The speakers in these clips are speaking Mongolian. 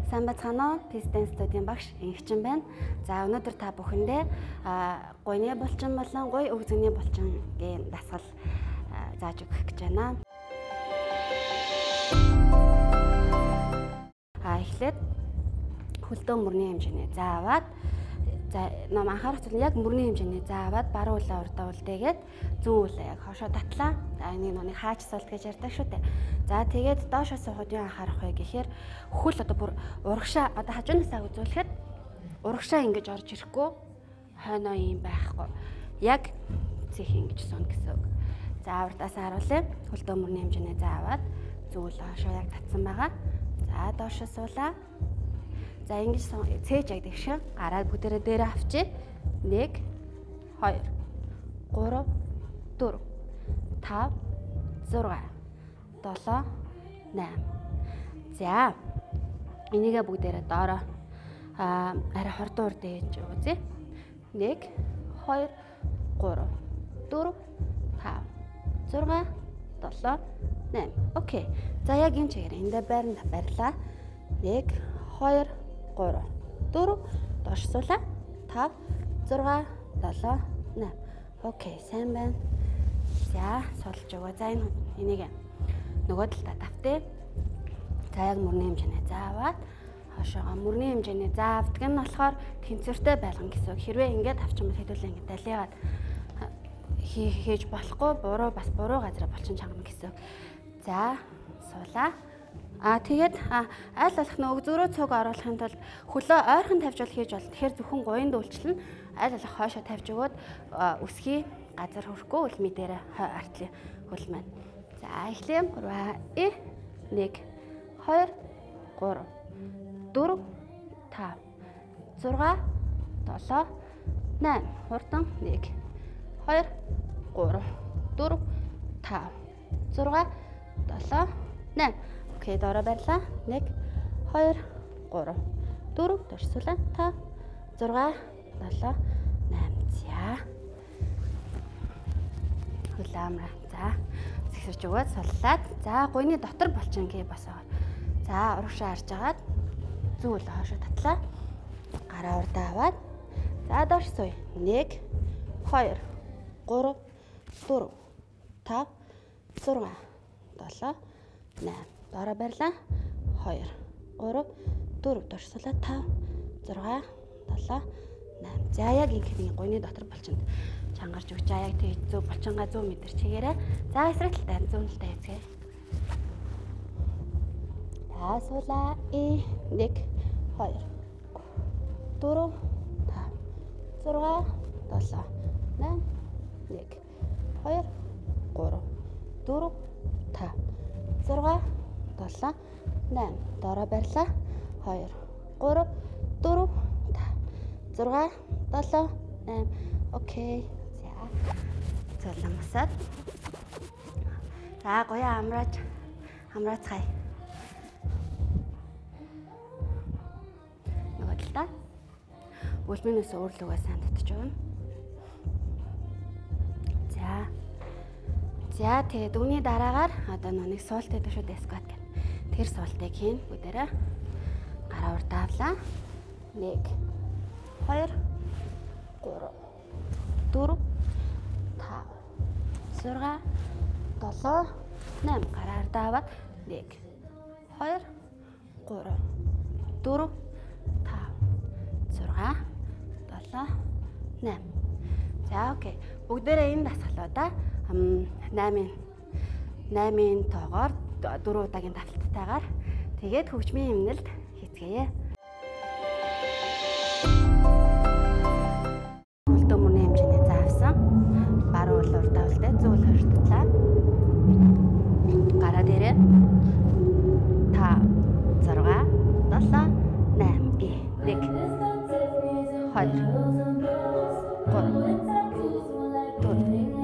Сайн байцгаана уу? Peace Dance студийн багш Ингэчин байна. За өнөөдөр та бүхэндээ гуйны булчин болон гуй өгзөгний булчингийн дасгал зааж өгөх гэж байна. Эхлээд хөлдөө мөрний хэмжээний за аваад, за ном анхаарах зүйл нь яг мөрний хэмжээний за аваад баруун үлээ урдаа үлдээгээд зүүн үлээ яг хошоо татлаа. За энийг нүг хаач суулт гэж ярьдаг шүү дээ. За тэгээд доошоо суухад юу анхаарах вэ гэхээр хөл одоо бүр урагшаа одоо хажуунасаа үзүүлэхэд урагшаа ингэж орж ирэхгүй, хойноо юм байхгүй. Яг цэх ингэж суuna гэсэн үг. За урдаасаа харуулъя. Хөлдөө мөрний хэмжээний за аваад зүүн үлээ хошоо яг татсан байгаа. За доошоо суулаа. За ингэж цээж яг тэгшин гараад бүгдээрээ дээрээ авчи. 1 2 3 4 5 6 7 8. За энийгээ бүгдээрээ доороо арай хурдан урд хийж үзье. 1 2 3 4 5 6 7 8. Окей. За яг энэ чигээр эндээ байранд барьлаа. 1 2 3 4 доош суулаа. 5 6 7 8. Окей, сайн байна. За, суулж өгөө. За энэ энийг нөгөө талдаа тавтээ. За яг мөрний хэмжээний за аваад хошоогоо мөрний хэмжээний за авдаг нь болохоор тэнцвэртэй байлгана гэсэн үг. Хэрвээ ингээд авчих юм бол хэдүүлээ ингээд далигаад хийж болохгүй, буруу бас буруу газараа булчин чангана гэсэн үг. За, суулаа. Тэгээд аль болох нөгөө зөрөө цуг оруулахын тулд хөлөө ойрхон тавьж бол хийж болно. Тэгэхээр зөвхөн гуйнд үйлчлэн аль болох хойшоо тавьж өгөөд өсгий газар хөрөхгүй үлмий дээр артлын хөл маань. За эхлэе. 3 1 2 3 4 5 6 7 8. Хурдан 1 2 3 4 5 6 7 8. Окей, доороо барьлаа. 1 2 3 4 доош суулаа. 5 6 7 8. За. Хөлөө амраа. За. Зэгсэрч өгөөд суллаад. За, гуйны дотор булчин гээ бас байгаа. За, урагшаа харж агаад зүүн хөлөө хойшоо татлаа. Гараа урдаа аваад. За, доош сууя. 1 2 3 4 5 6 7 8. Доороо барьлаа. 2 3 4 доош суулаа. 5 6 7 8. За яг ингэх гуйны дотор булчинд чангарч өгч. Яг тэгж зөв булчингаа зөв мэдэрч хийгээрэй. За эсрэг талтай зүүн талтай хийцгээе. За суулаа. 1 2 4 5 6 7 8 1 2 3 4 5 6 7 8. Доороо барьлаа. 2 3 4 5 6 7 8. Окей. За. Золомсаад. За гоёо амрааж амраацгаая. Нөгөө талдаа үлмэнээс өөрлөгөө сайн татж өгнө. За. За тэгээд үүний дараагаар одоо нэг суулт гэдэг шүү дээ, скват гэх. Тэр суултыг хийн бүгдээрээ гараа урдаа авлаа. 1 2 3 4 5 6 7 8. Гараа урдаа аваад 1 2 3 4 5 6 7 8. За окей. Бүгдээрээ энэ дасгалуудаа 8-ын тоогоор 4 удаагийн давталттайгаар тэгээд хөгжмийн эмнэлд хийцгээе. Хөлдөө мөрний хэмжээний за авсан. Баруун үл урдаа үлдээ, зүүн үл хойш татлаа. Гараа дээрээ 5 6 7 8 1 2 3 4 5 6 7 8 1 2 3 4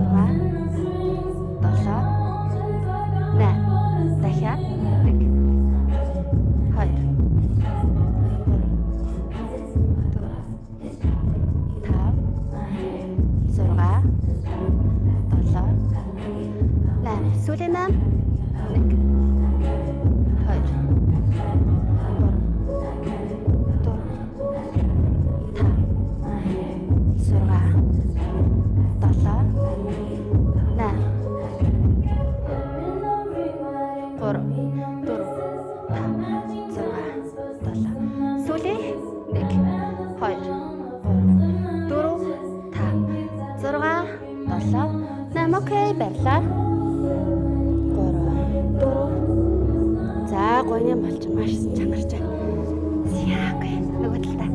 5 6 7 8. Дахиад 1 Гуйны болчих маш чангарч байна. За окей. Нөгөө талдаа.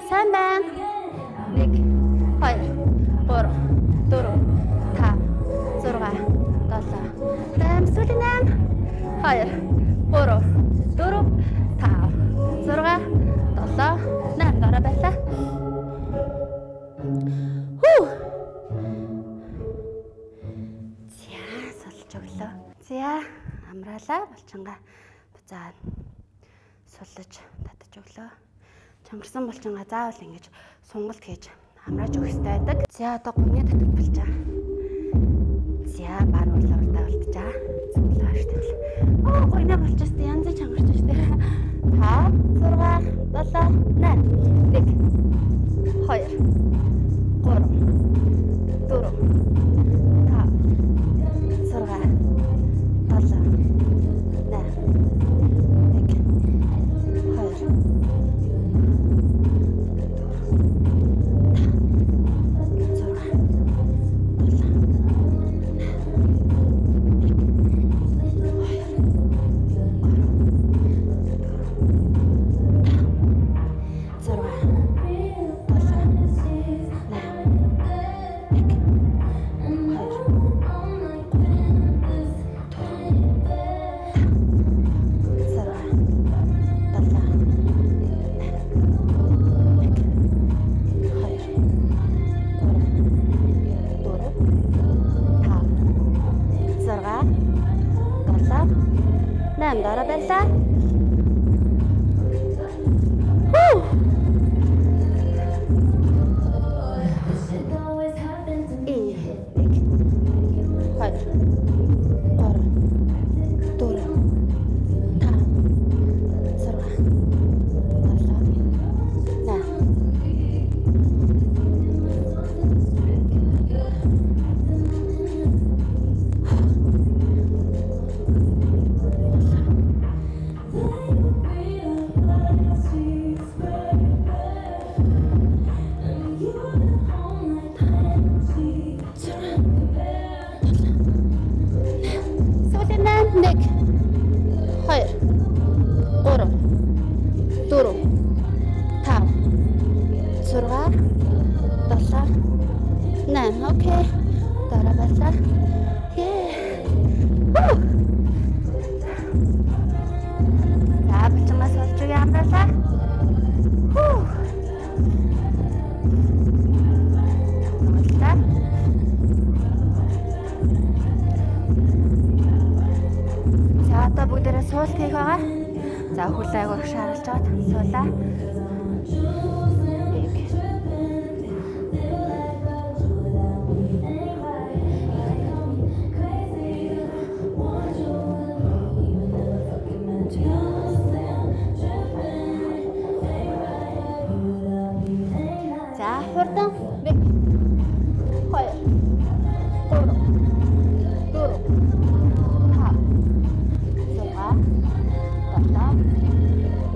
Сайн байна. 1 2 3 4 5 6 7 8 сүүлийн 8 2 3 4 5 6 7 8 дараа байлаа. Хүү. За сулж өглөө. За амраалаа булчингаа буцаад сулж татаж өглөө. Чангарсан булчингаа заавал ингэж сунгалт хийж амрааж өгөх ёстой байдаг. За одоо гуйны татвар болж байгаа. За баруун урдаа болдож байгаа. Зүйл хааштал. Оо гуйны болчихсон янз бүр чангарч байна шүү дээ. 5 6 7 8 1 2 3 4 5 6 7 8 1 2 8 дараа байлаа. Хүү. 1 2 3 4 5 6 7 8. 1 2 3 4 5 6 7 8. Окей. Дараа байлаа. За булчингаас болж өгье амраалаа. Хүү. За одоо бүгдээрээ суулт хийх байгаа. За хөл айгуу их шаарлаж аваад суулаа. За хурдан 1 2 3 4 5 6 7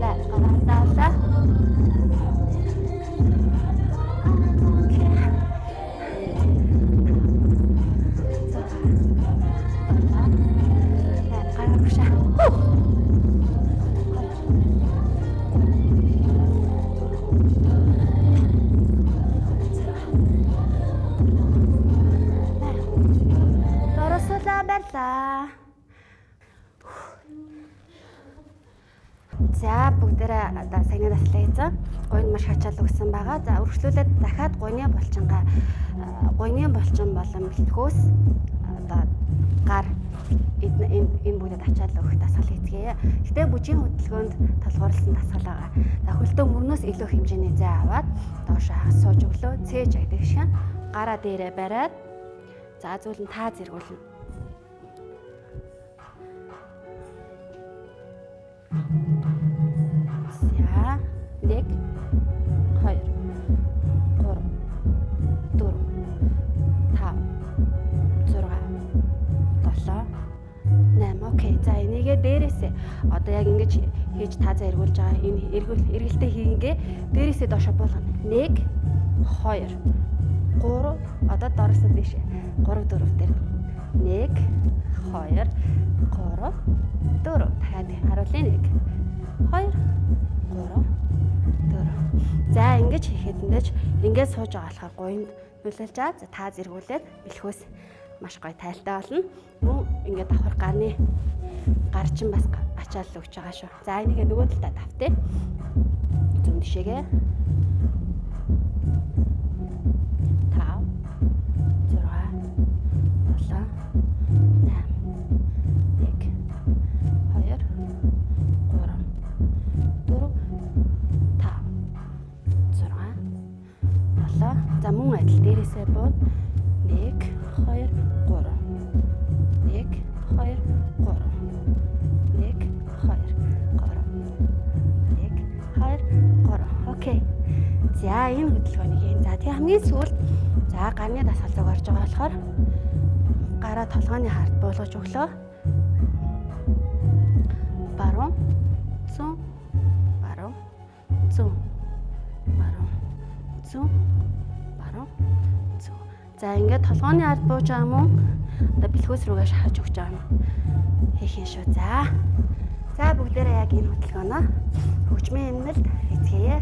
8. Гараа заалаа. бүгдээрээ одоо саяны дасгалаа хийсэн. Гуйнд маш ачаал өгсөн байгаа. За үргэлжлүүлээд дахиад гуйны булчингаа гуйны булчин болон бэлхүүс одоо гар энэ бүгдэд ачаал өгөх дасгал хийцгээе. Гэтэ бүжгийн хөдөлгөөнд тулгуурласан дасгал байгаа. За хөлтөө мөрнөөс илүү хэмжээний зай аваад доошоо хагас сууж өглөө цээж гэдэг шиг гараа дээрээ бариад за зүйл нь та зэргүүлнэ. За 1 2 3 4 5 6 7 8. Окей. За энийгээ дээрээсээ одоо яг ингэж хийж таазаа эргүүлж байгаа. Энэ эргэлтээ хийнгээ дээрээсээ доошо буулгана. 1 2 3 одоо доороосоо дээшээ 3 4 дээр 1 2 3 4 дахиад харуулъя 1 2 3 4. За ингэж хийхэд эндэж ингээд сууж байгаа болохоор гуйнд нөлөөлж байгаа. За та зэргүүлээд бэлхүүс маш гоё тайлтай болно. Мөн ингээд давхар гарны гар чинь бас ачаал өгч байгаа шүү. За энийгээ нөгөө талдаа давтъя. Зүүн тишээгээ 5 6 7 8 1 2 3 4 5 6 7. За мөн адил дээрээсээ бууд 1 2 3 1 2 3 1 2 3 1 2 3. Окей. За энэ хөдөлгөөнийг хийн. За тэгээ хамгийн сүүлд за гарны дасгал руу орж байгаа болохоор гараа толгойн хард буулгаж өглөө. Баруун зүүн баруун зүүн баруун зүүн баруун зүүн. За ингээд толгойн ард бууж байгаа юм уу? Одоо бэлхүүс рүүгээ шахаж өгч байгаа юм. Хийх юм шүү. За. За бүгдээрээ яг энэ хөдөлгөөнөө хөгжмийн эмнэлд хийцгээе.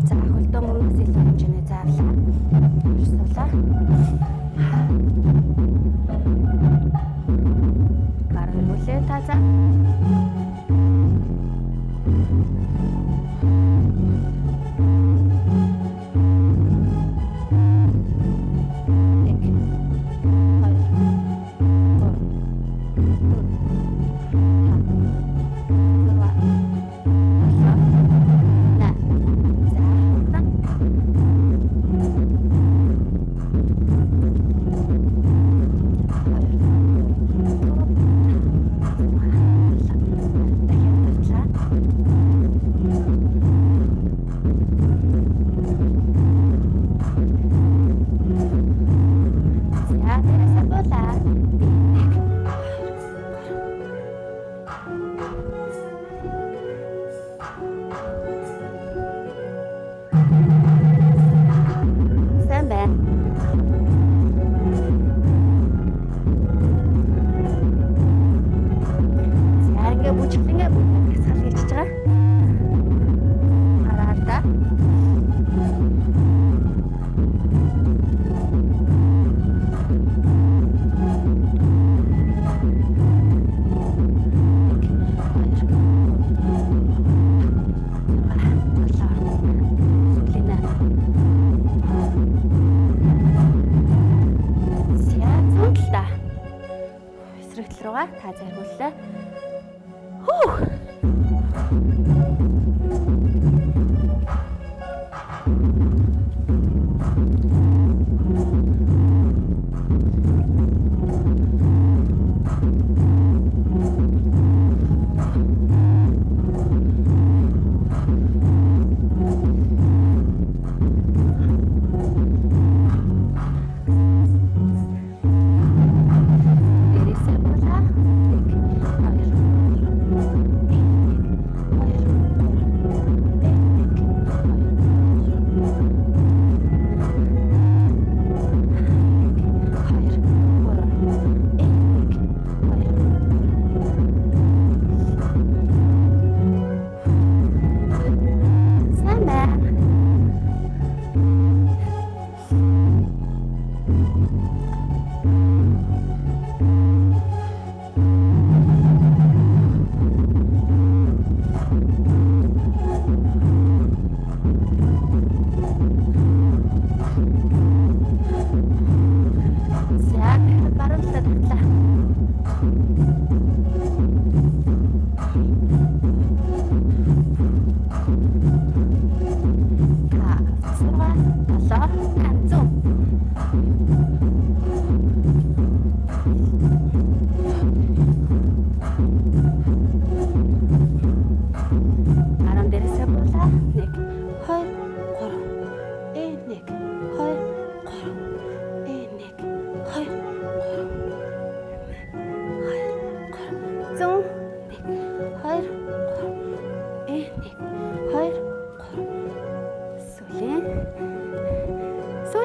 За хөлдөө мөрнөөс илүү хэмжээний заавлаа. Суулаа. Гар хөргүүлээ та за. Та зэргүүллээ. Хүүх. Дээрээсээ буулаа. 1 2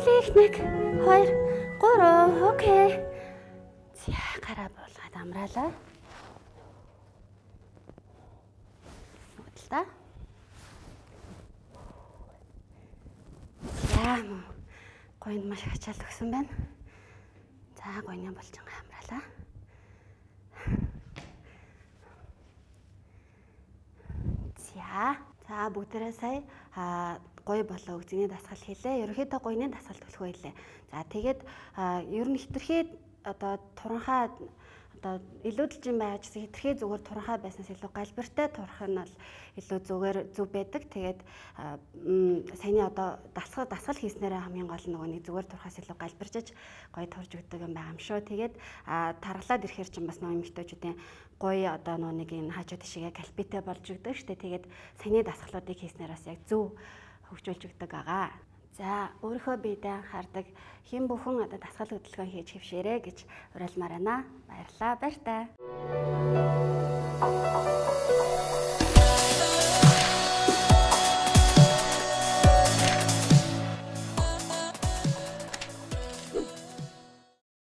Сүүлийнх 1 2 3. Окей. За гараа буулгаад амраалаа. Нөгөө талдаа. За гуйнд маш их ачаал өгсөн байна. За гуйны булчингаа амраалаа. За за бүгдээрээ сая гуй болоо өгзөний дасгал хийлээ. Ерөнхийдөө гуйны дасгал төлхөө хийлээ. За тэгээд ер нь хитрхээ одоо туранхай одоо илүүдэлжин байгаа ч гэсэн хитрхээ зүгээр туранхай байснаас илүү галбиртай турах нь бол илүү зүгээр зөв байдаг. Тэгээд саяны одоо дасгал хийснээрээ хамгийн гол нөгөө нэг зүгээр турахаас илүү галбирчиж гоё турж өгдөг юм байгаа юм шүү. Тэгээд таргалаад ирэхээр чинь бас нөгөө эмэгтэйчүүдийн гоё одоо нөгөө нэг энэ хаачуу тишгээ калпитэй болж өгдөг штэ. Тэгээд саяны дасгалуудыг хийснээр бас яг зөв хөгжүүлж өгдөг байгаа. За өөрийнхөө биедээ анхаардаг хэн бүхэн одоо дасгал хөдөлгөөн хийж хэвшээрэй гэж уриалмаар байна. Баярлалаа. Баяртай.